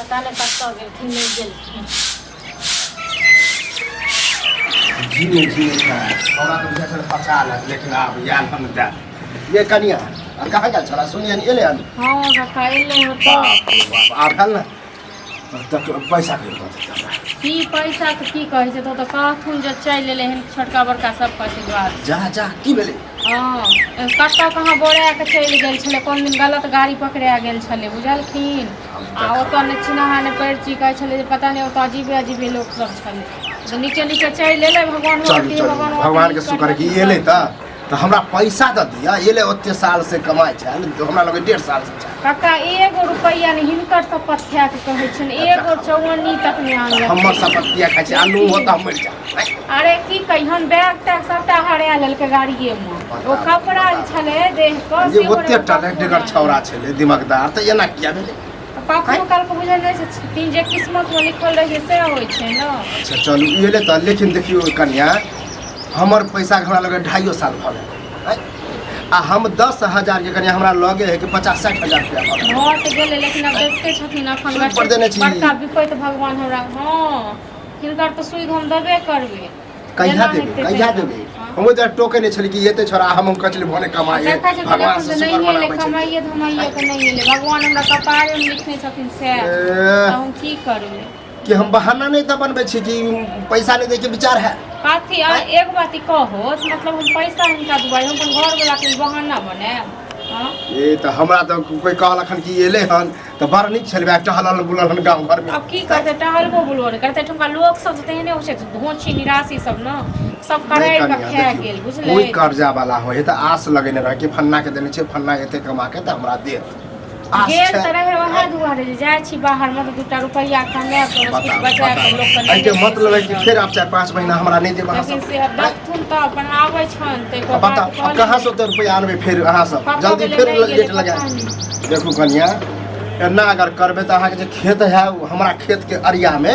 पता नहि कतऽ गेलखिन नहि गेलखिन। झीने झीने खा हमरा तऽ बुझाइ छलै पचा लेत, लेकिन आब आयल हम दए ये कनिया आ कहाँ गेल छला सुनियन एलै हन? हँ काका, एलै हँ तऽ। बाप रे बाप, आब भेल ने तक पैसा कहियो दऽ देतै हमरा? की पैसा के की कहै छै, तो तऽ कहथुन जे चलि एलै हन छोटका बड़का सबके आशीर्वाद। जा जा, की भेलै? हँ, कतऽ कहाँ बोरा के चलि गेल छलै, कोन दिन गलत गाड़ी पकड़ा गेल छलै, बुझलखिन? आ ओतऽ नहि चिन्हा नहि परिची, कहै छलै जे पता नहि ओतऽ अजीबे अजीबे लोक सब छलै, तऽ नीचे नीचे चलि एलै। भगवान चलू होती चलू, भगवान भगवान के शुक्र कि एलै तऽ हमरा पैसा दऽ दिअ। एलै, ओते साल से कमाइ छल, हमरा लगे 1.5 साल से छल। काका, एगो रुपैआ नहि, हिनकर शपथ खाए के कहै छनि, एगो चौअन्नी तक नहि आनलक। हमर शपथ किया खाइ छै? आलू हो तऽ हम मरि जा। अरे की कहियन, बैग तैग सबटा हरा लेलकै गाड़िए मे, ओ कपड़ा जे छलै देह के जे सेहो ओते नहि, टैलेंटेड छौड़ा छलै, दिमागदार, तऽ एना किया भेलै? कखनो काल के बुझल नहि छथिन जे किस्मत मे लिखल रहै से होइ छै ने। अच्छा चलू, ई एलै तऽ, लेकिन देखियौ कनिया, हमर पैसा हमरा लगे 2.5 साल भऽ गेल आँय? आ हम 10,000 के कनिया हमरा लगे है कि 50-60 हजार रुपया भऽ गेल। भऽ तऽ गेलै, लेकिन आब देखते छथिन एखन सूद पर देने छी। बड़का विपैत भगवान हमरा। हँ, हिनकर तऽ सूद हम देबे करबै। कहिया जेना देबै? हेतै कहिया तेना। देबै? हँ। हम ओहि टोके नहि छली कि एते छोड़ा, हम कहै छली भने कमाए देखै छथिन भगवान एखन से तऽ शुक्र नहि एलै मनाबै छली। कमाइए धमाइए के नहि एलै, भगवान हमरा कपारेमे लिखने छथिन सएह। ए, तऽ हम की करबै? कि हम बहाना नहि तऽ बनबै छी कि पैसा नहि दैके विचार है? कथी? आ एक बात ई कहो, मतलब हम पैसा हिनका दुआरे हम अपन घरवला के ई बहाना बनायब? हँ? ए तऽ हमरा तऽ कोइ कहलक हन कि एलै हन तऽ बड़ नीक छलै, टहलल बुलल हन गाँव घरमे। आब की करतै, टहलबो बुलबो नहि करतै। एठुमका लोक सब तऽ तेहने होइ छै, धोछी निराशी सब ने सब नहि करारि कऽ कनिया, खा देखियौ, गेल बुझलै। कोइ कर्जा वाला होइ है तऽ आस लगेने रहे कि फन्ना के देने छियै, फन्ना एते कमा के तऽ हमरा देत, आस गेल छै। तऽ रहै ओएह दुआरे जे जाइ छी बाहरमे तऽ दूटा रुपैआ कमाए कऽ किछु बताउ बचा कऽ बताउ लोकके एहिके नहि मतलब है कि फेर आब 4-5 महीना हमरा नहि देब अहाँ लेकिन सब? से आब देखथुन तऽ अपन आबै छनि तऽ एको अब बात बताउ कऽ अब कहाँ से लेबै। ओते रुपैआ आनबै फेर अहाँ सब? कतऽ जल्दी गेलै, फेर नहि गेलै, लेट लगा पता नहि। देखू कनिया, एना अगर करबै तऽ अहाँके जे खेत है ओ हमरा खेतके अरियामे,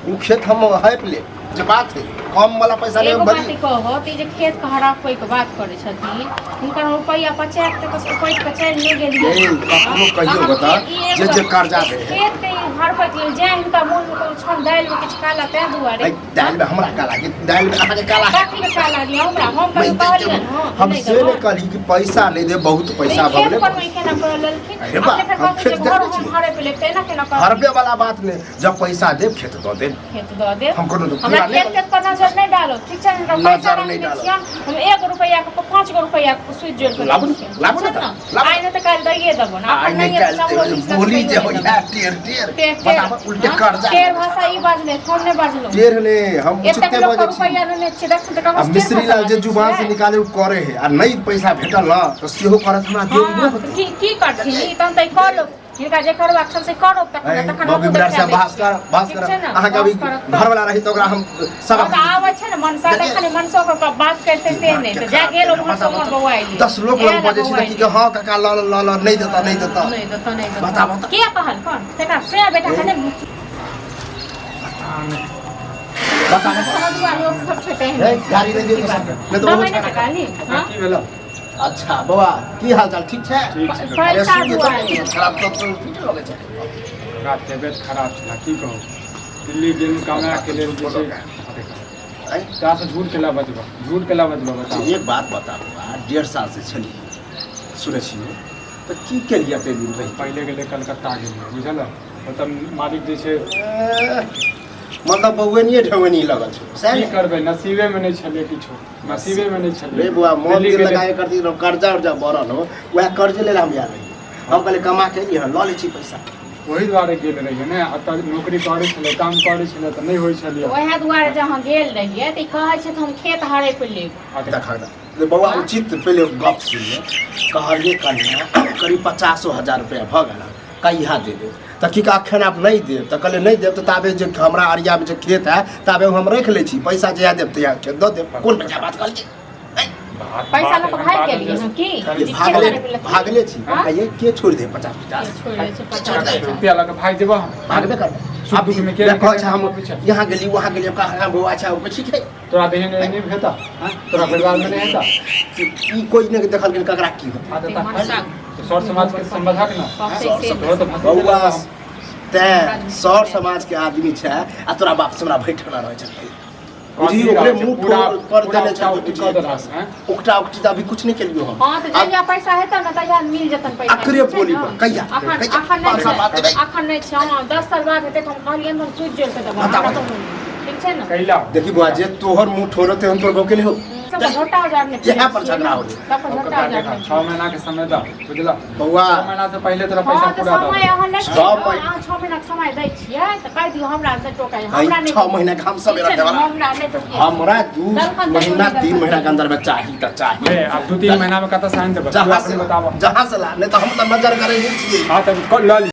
ओ खेत हम हैप ले जे बात है, कम वाला पैसा एगो लेबै बात बड़ी ई कहत, ई जे खेत के हड़पै के बात करै छथिन, हुनकर हम रुपैआ पचा के तऽ उपटि के चलि नहि गेलियै। ए, कखनो कहियो अहाँ बता, ई एगो जे जे कर्जा दे है। खेत के ई हड़पै के लेल जाय हिनका मोन मे कोनो छन दालि मे किछु काला ताहि दुआरे। ऐ, दालि में हमरा काला कि दालि में अहाँके काला है? कथी के काला दिअ हमरा? हम कहियो कहलियनि हँ हम नहि से नहि देबनि? कहली कि पैसा नहि दे, बहुत पैसा ई भऽ खेत गेलै। पर मे केना कऽ लेलखिन? अरे बा, अपने फेर हम कहथिन खेत जे घर देखै हम छी। हड़पि लेब तऽ एना केना कहथिन? हरबे वाला बात नहि, जब पैसा देब खेत दऽ देब। खेत दऽ देब। हम कोनो हमरा पूरा नहि खेत तेत पर नजर नहि डालो, ठीक छै? हमरा पैसा नजर नहि रखने डालब। छियनि हम, एगो रुपैआ के 5 गो रुपैआ के सूद जोड़ि कऽ लाबू दै ने, छियनि। लाबू ने ठीक छै तऽ, ने? लाबू। आइ नहि तऽ काल्हि दैये देबनि। आइ अखन नहि नहि काल्हि तऽ हमरो देबै। किछु तऽ बोली जे कहियो होइया नहि टेढ़ टेढ़ टेढ़ टेढ़। बताबऽ उल्टे हाँ? कर्जा टेढ़ भाषा ई बाजलै, हम नहि बाजलहुँ। टेढ़ ने हम एतेक उचिते लोक बजै छी। रुपैआ लेने छियै, देखथिन तऽ आ ककरो मिश्री लाल जे जुबान से निकाले ओ करे है, आ नहि पैसा भेटल न तऽ सेहो करत, हमरा देरी नहि हँ होतै। की की करथिन ई? तहन तऽ ई कऽ लो, हिनका जे करबाक छल से करब तखन, तखन बाबू हमहूँ बिरार देखा साहब दै भास्कर छियै। भास्कर ठीक छै ने? अहाँके अभी बस करब तऽ। घरवाला रही तऽ ओकरा हम सब ओ तऽ आबै छै ने मनसा, तखन मनसो के बात करते से नहि तऽ जा गेल उम्हर से उम्हर बौआइ लिअ। 10 लोक लग बजै छै तऽ की हँ काका, लऽ लऽ लऽ, नहि देता, नहि देता। नहि देता, नहि देता। बता, बता। के कहल कोन तकरा से बेटा कने बता। समझुआ लोक सब छै तेहन। हे, गाड़ी नहि दियौ तऽ सबके, नहि तऽ ओहो दबाइ नहि छोड़ा। गाली हँ। की भेल? अच्छा बौआ, की हाल चाल? ठीक छै? ठीक छै। अरे पैसा सुन के दुआरे। तबियत खराब तऽ ठीक लगै छै। हमरा तबियत खराब छलै, की कहू, दिल्ली गेलहुँ कमाके लेल जे छै आँय? तासँ झूठ केला बजबऽ, झूठ केला बजबऽ, बताउ। एक बात बता बौआ, 1.5 साल से छलियै सुनै छियै, तऽ की केलियै एते दिन रहि? पहिले गेलै कलकत्ता गेलियै, बुझल? ओतऽ मालिक जे छै एह, मतलब बौएनिए ढौएनी लगल छौ सएह की ने? करबै, नसीबेमे नहि छलै किछो, नसीबेमे नहि छलै। रे बौआ, मन दिल्ली दिल गेलै। लगाए करती रहो, कर्जा उर्जा बढ़ल हो, वएह कर्जे लेल हम आयल रहियै। हम कहलियै कमा के एलियै हन, लऽ लै छी पैसा। ओहि दुआरे गेल रहियै ने, एतऽ नौकरी करै छलै, काम करै छलै तऽ नहि होइ छलै। ओएह दुआरे जे अहाँ गेल रहियै तऽ ई कहै छै तऽ हम खेत हड़पि लेब। देखा दे बौआ, उचित पहिले गप सुनिए। कहलियै कन्या, करीब 50,000 रुपया भऽ गेल, कहिया देबै? तऽ की कह एखन आब नहि देब, तऽ कहलियै नहि देब तऽ ताबे जे हमरा अरियामे जे खेत है ताबे हम राखि लै छी पैसा, जहिया देब तहिया खेत दऽ देब। कोन बच्चा बात कहलियै? पैसा लऽ कऽ भागि गेलियै हँ की? ये जे खेत भागले हड़पि लेलखिन? भागले छी। हाँ? आ ये के छोड़ि दे 50 50? छोड़ि दै छै 50 50। रुपया लऽ कऽ भागि जेबह हम? भागबे करबै। सुख आब दुख में के के कहै छै हम पीछे? यहाँ गेली, वहाँ गेली, कहाँ बौआ छै? ओ ठीक है। तोरा देहन नहि हेता? हाँ? तोरा परिवार में नहीं हेता? ई कोई नहि देखल गेल ककरा की होतै। हाँ, तऽ सर समाज के समझक ना। कहतै से तोहर तऽ भतीजा बौआ लगबह हम। तें सौर समाज के आदमी छै आ तोरा बाप से हमरा भैठना रहै छै। बुझी कथी ओकरे रहै छै? मुंह पूरा पर पूरा देने उकटा छै। उकटी कऽ देलहस, हैं? उकटा उकटी तऽ अभी कुछ नहीं केलियो हम। हँ, तऽ जहिया पैसा हेतै ने तहिया मिल जेतन पैसा। अकरे ठीक छै बोली ने? पर, कहिया? अखन कहिया? अखन नहि पाँच साल बाद छै, देबै। अखन नहि छै। हँ, 10 साल बाद हेतै तऽ हम कहलियनि तऽ हम सुति जोड़ि कऽ देबै बताउ, हमरा बताउ। तऽ ठीक छै ने। कैला देखी बुआ, जे तोहर मुंह ठोरते हम तोहर गाँव के नहीं हो। सबके झोटा उजाड़ने इएह पर झगड़ा हो गेलै। सबके झोटा उजाड़ने। 6 महीना के समय दऽ, बुझलह? बौआ। 6 महीना से पहिले तोरा पैसा हँ, तऽ पूरा दऽ समय देबौ। अहाँ लै छियै छओ ने, अहाँ 6 महीनाके समय दै छियै तऽ कहि दियौ, हमरा नहि टोकै, हमरा नहि। 6 महीना के हम सब ठीक छै ने, रखे वाला। हमरा नहि टोकियै। हमरा 2 दलखन तक महीना नहि 3 दलखन। महीना के अंदर में चाही तऽ चाही। ए, आब 2-3 महीना में कतऽ से आनि देबै? तू जहाँ अपने से बताबऽ। जहाँ से ला, नहीं तऽ हम तऽ नजर करे नहीं छियै। हाँ, तब लऽ ली।